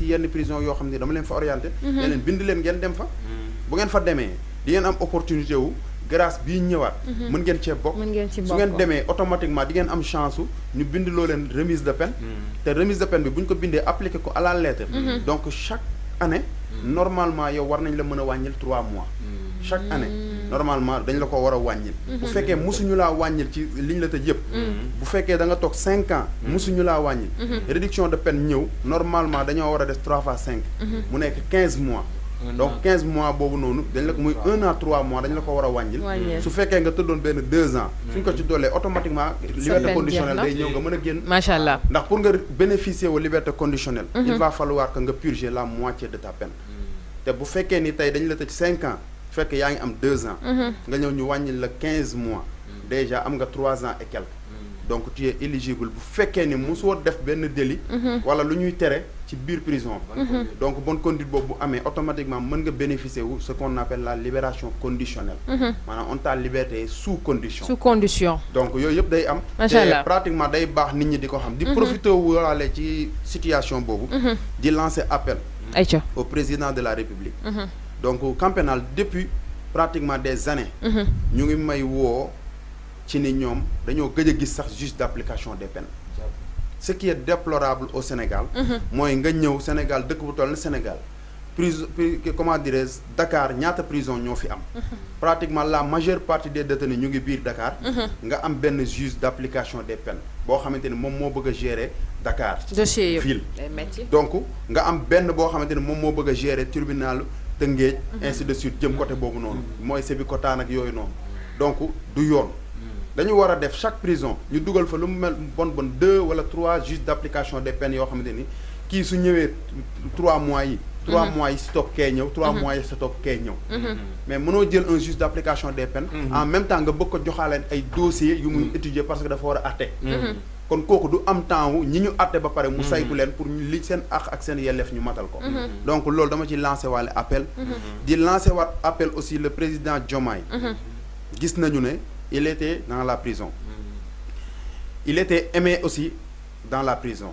yenn prison yoo xam ne dama leen fa orienté ne leen bind leen ngeen dem fa bu ngeen fa demee di ngeen am opportunité wu grâce bii ñëwaat mën ngeen cee bokk su ngeen demee automatiquement di ngeen am chance ñu bind loo leen remise de peine te remise de peine bi bu ñu ko bindee appliqué ko à la lettre donc chaque année normalement yow war nañ la mën a wàññil 3 mois chaque année normalement dañ la ko war a wàññil bu fekkee musuñu laa wàññil ci liñ la tëj yëpp bu fekkee da nga toog 5 ans musuñu laa wàññil réduction de peine ñëw normalement dañoo war a def 3 fois 5 mu nekk 15 mois donc 15 mois boobu noonu dañ la ko muy 1 an 3 mois dañ la ko war a wàññil su fekkee nga tëddoon benn 2 ans suñ ko ci doolee automatiquement liberté conditionnelle day ñëw nga mën a génn macha allah ndax pour nga bénéficier wu liberté conditionnelle il va falloir que nga purger la moitié de ta peine te bu fekkee ni tey dañ la tëj 5 ans fekk yaa ngi am 2 ans nga ñëw ñu wàññil la 15 mois déjà am nga 3 ans et quelques donc tu es éligible bu fekkee ni mosoo def benn délit wala lu ñuy tere ci biir prison donc bonne conduite boobu bu amee automatiquement mën nga bénéficier wu ce qu'on appelle la libération conditionnelle maanaam on t'a libéré sous condition donc yooyu yëpp day am te pratiquement day baax nit ñi di ko xam di profiter waale ci situation boobu di lancer appel au président de la République donc camp pénal depuis pratiquement des années ñu ngi may woo ci ni ñoom dañoo gëj a gis sax juge d'application des peines ce qui est déplorable au Sénégal mooy nga ñëw Sénégal dëkk bu toll na Sénégal prison comment dirais-je Dakar ñaata prison ñoo fi am pratiquement la majeure partie des détenus ñu ngi biir Dakar nga am benn juge d'application des peines boo xamante ni moom moo bëgg a gérer Dakar ville donc nga am benn boo xamante ni moom moo bëgg a gérer tribunal Tëngéej ainsi de suite jëm côté boobu noonu mooy Sébikotane ak yooyu noonu donc du yoon dañu war a def chaque prison ñu dugal fa lu mu mel bon 2 wala 3 juges d'application des peines yoo xamante ni kii su ñëwee 3 mois yi 3 mois yi si topp kee ñëw 3 mois yi si topp kee ñëw mais mënoo jël un juge d'application des peines en même temps nga bëgg ko joxaaleen ay dossiers yu muy étudier parce que dafa war a atte kon kooku du am temps wu ñi ñu atte ba pare mu saytu leen pour li seen àq ak seen yelleef ñu matal ko donc loolu dama ci lancé waale appel di lancé waat appel aussi le président Diomaye gis nañu ne il était dans la prison il était aimé aussi dans la prison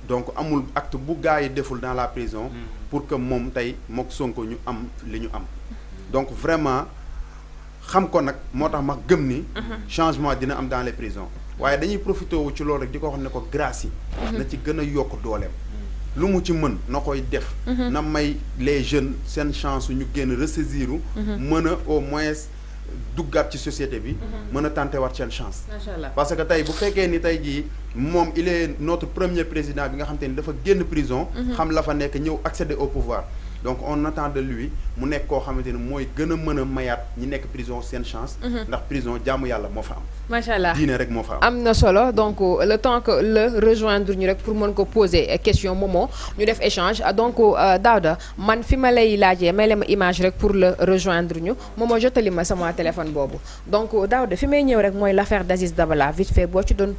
donc amul acte bu gars yi deful dans la prison pour que moom tey mook Sonko ñu am li ñu am donc vraiment xam ko nag moo tax ma gëm ni changement dina am dans les prisons waaye dañuy profité wu ci loolu rek di ko wax ne ko grâce yi na ci gën a yokk dooleem lu mu ci mën na koy def na may les jeunes seen chance ñu génn ressaisir mën a au moins duggaat ci société bi mën a tenter waat seen chance parce que tey bu fekkee ni tey jii moom il est notre premier président bi nga xam te ni dafa génn prison xam la fa nekk ñëw accéder au pouvoir donc on attend de lui mu nekk koo xamante ni mooy gën a mën a mayaat ñi nekk prison seen chance ndax prison jaamu yàlla moo fa am macha allah diine rek moo fa am na solo donc le temps que le rejoindre ñu rek pour mën ko poser question Momo ñu def échange donc Daouda man fi ma lay laajee may la ma image rek pour le rejoindre ñu Momo jotali ma sama téléphone boobu donc Daouda fi may ñëw rek mooy l'affaire d'Aziz Dabala vite fait boo ci doon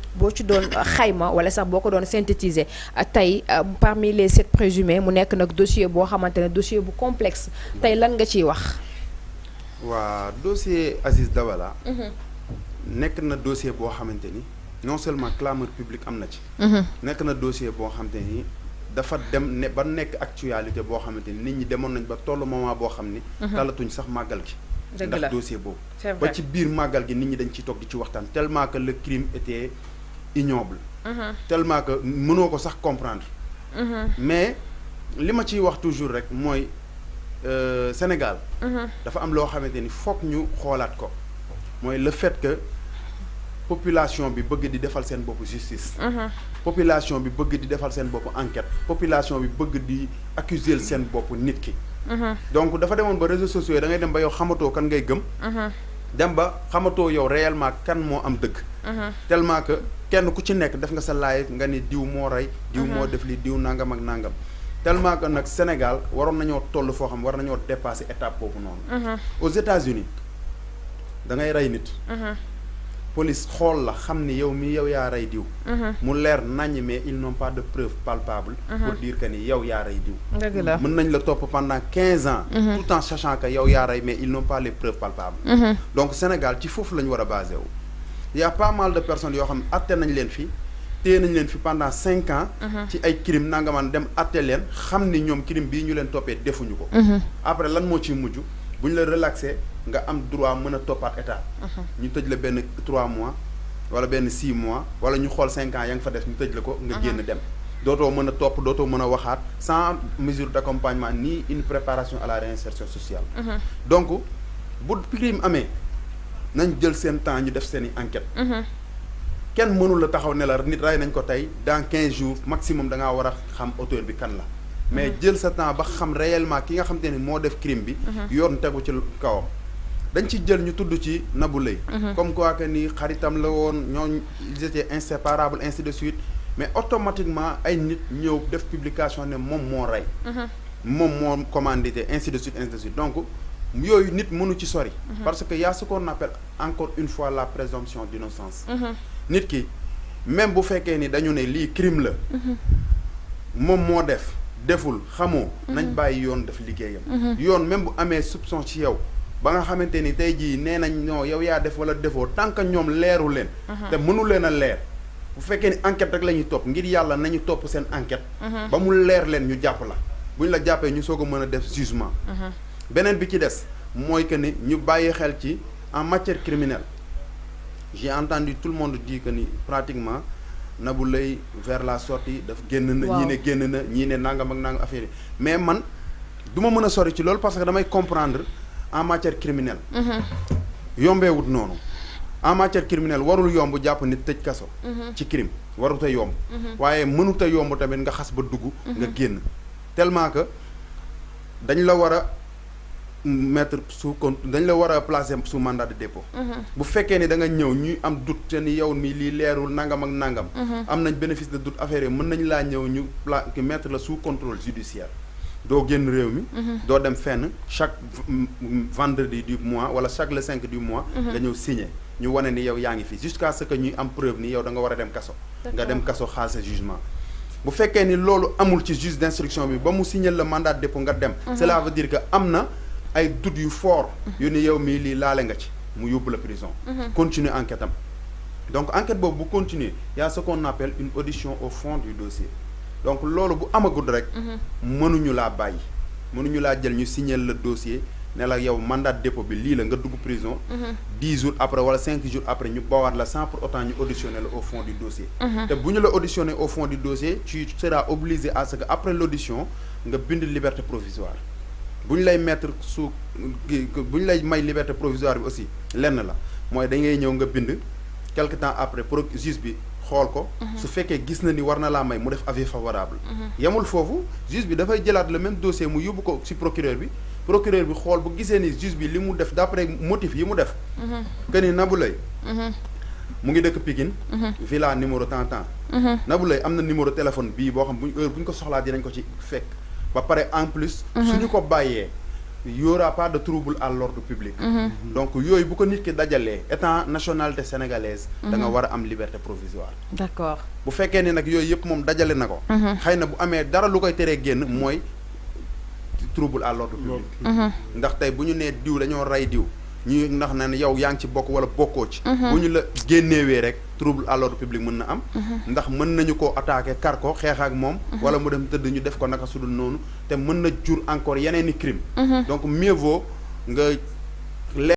xayma wala sax boo ko doon synthétiser tey parmi les 7 présumés mu nekk nag dossier boo xamante ne dossier bu complexe tey lan nga ciy wax waa dossier Aziz Dabala nekk na dossier boo xamante ni non seulement clameur publique am na ci nekk na dossier boo xamante ni dafa dem ne ba nekk actualité boo xamante ni nit ñi demoon nañ ba tollu moment boo xam ni talatuñ sax màggal gi ndax dossier boobu ba ci biir màggal gi nit ñi dañ ciy toog di ci waxtaan tellement que le crime était ignoble tellement que mënoo ko sax comprendre mais li ma ciy wax toujours rek mooy Sénégal dafa am loo xamante ni foog ñu xoolaat ko mooy le fait que population bi bëgg di defal seen bopp justice population bi bëgg di defal seen bopp enquête population bi bëgg di accuser seen bopp nit ki donc dafa demoon ba réseaux sociaux yi da ngay dem ba yow xamatoo kan ngay gëm dem ba xamatoo yow réellement kan moo am dëgg tellement que kenn ku ci nekk def nga sa live nga ni diw moo rey diw moo def li diw nangam ak nangam tellement que nag Sénégal waroon nañoo toll foo xam war nañoo dépasser étape boobu noonu aux États-Unis da ngay rey nit police xool la xam ni yow mi yow yaa rey diw mu leer naññ mais ils n'ont pas de preuve palpable pour dire que ni yow yaa rey diw mën nañ la topp pendant 15 ans tout en sachant que yow yaa rey mais ils n'ont pas les preuves palpables donc Sénégal ci foofu la ñu war a basé wu y a pas mal de personnes yoo xam ne atte nañ leen fii téye nañ leen fi pendant 5 ans. ci ay crime nangamaan dem atte leen xam ni ñoom crime bii ñu leen toppee defuñu ko. après lan moo ciy mujj bu ñu la relaxé nga am droit mën a toppaat état. ñu tëj la benn 3 mois wala benn 6 mois wala ñu xool 5 ans ya nga fa def ñu tëj la ko nga génn dem. dootoo mën a topp dootoo mën a waxaat sans mesure d'accompagnement ni une préparation à la réinsertion sociale. donc bu crime amee nañ jël seen temps ñu def seen i enquête. kenn mënul la taxaw ne la nit rey nañ ko tey dans 15 jours maximum da ngaa war a xam auteur bi kan la. mais jël sa temps ba xam réellement ki nga xam te ne moo def crime bi. yoon tegu ci kawam. dañ ci jël ñu tudd ci Nabou Leye. comme quoi que ni xaritam la woon ñooñu ils étaient inséparables ainsi de suite. mais automatiquement ay nit ñëw def publication ne moom moo rey. moom moo commandité ainsi de suite donc yooyu nit mënu ci sori. parce que y a ce qu'on appelle encore une fois la présomption d'innocence. nit ki même bu fekkee ni dañu ne lii crime la. moom moo deful xamoo. nañ bàyyi yoon def liggéeyam. yoon même bu amee soupçon ci yow ba nga xamante ni tey jii nee nañ non yow yaa def wala defoo tant que ñoom leeru leen. te mënu leen a leer. bu fekkee ni enquête rek la ñuy topp ngir yàlla nañu topp seen enquête. ba mu leer leen ñu jàpp la bu ñu la jàppee ñu soog a mën a def jugement. beneen bi ci des mooy que ni ñu bàyyi xel ci en matière criminelle j'ai entendu tout le monde dire que ni pratiquement Nabou Leye vers la sortie daf génn na. ñii ne génn na ñii ne nangam ak nangam affaire yi mais man du ma mën a sori ci loolu parce que damay comprendre en matière criminelle. yombeewut noonu. en matière criminelle warul yomb jàpp nit tëj kaso. ci crime warut a yomb. waaye mënut a yomb tamit nga xas ba dugg. nga génn tellement que dañ la war a mettre sous dañ la war a placer sous mandat de dépôt. bu fekkee ni da nga ñëw ñuy am doute te ni yow mi lii leerul nangam ak nangam. am nañ bénéfice de doute affaire yi mën nañ laa ñëw ñu mettre la sous contrôle judiciaire. doo génn réew mi. doo dem fenn chaque vendredi du mois wala chaque le 5 du mois. nga ñëw signer. ñu wane ni yow yaa ngi fi jusqu'à ce que ñuy am preuve ni yow da nga war a dem kaso. nga dem kaso xaar sa jugement. bu fekkee ni loolu amul ci juge d'instruction bi ba mu signer le mandat de dépôt nga dem. cela veut dire que am na ay doute yu fort. yu ni yow mii lii laale nga ci mu yóbbu la prison. continuer enquête am donc enquête boobu bu continuer y a ce qu'on appelle une audition au fond du dossier donc loolu bu amagul rek. mënuñu laa bàyyi mënuñu laa jël ñu signer le dossier. ne la yow mandat de dépôt bi lii la nga dugg prison. 10 jours après wala 5 jours après ñu bawaat la sans pour autant ñu auditionner la au fond du dossier. te bu ñu la auditionner au fond du dossier tu seras obligé à ce que après l'audition nga bind liberté provisoire bu ñu lay mettre sous bu ñu lay may liberté provisoire bi aussi lenn la mooy da ngay ñëw nga bind quelque temps après juge bi xool ko. su fekkee gis na ni war na laa may mu def avis favorable. yemul foofu juge bi dafay jëlaat le même dossier mu yóbbu ko ci procureur bi xool bu gisee ni juge bi li mu def d'après motif yi mu def. que ni Nabou Leye mu ngi dëkk Pikine. villa numéro tant. Nabou Leye am na numéro téléphone bii boo xam heure bu ñu ko soxlaa dinañ ko ci fekk ba pare en plus. suñu ko bàyyee y aura pas de trouble à l'ordre public. donc yooyu bu ko nit ki dajalee étant nationalité sénégalaise. da nga war a am liberté provisoire. d'accord bu fekkee ne nag yooyu yëpp moom dajale na ko. xëy na bu amee dara lu koy teree génn mooy trouble à l'ordre public. ndax tey bu ñu nee diw dañoo rey diw ñu ndax na ne yow yaa ngi ci bokk wala bokkoo ci. bu ñu la génnewee rek trouble à l'ordre public mën na am. ndax mën nañu koo attaquer kar ko xeex ak moom. wala mu dem tëdd ñu def ko naka sudul noonu te mën na jur encore yeneen i crime. donc mieux vaut nga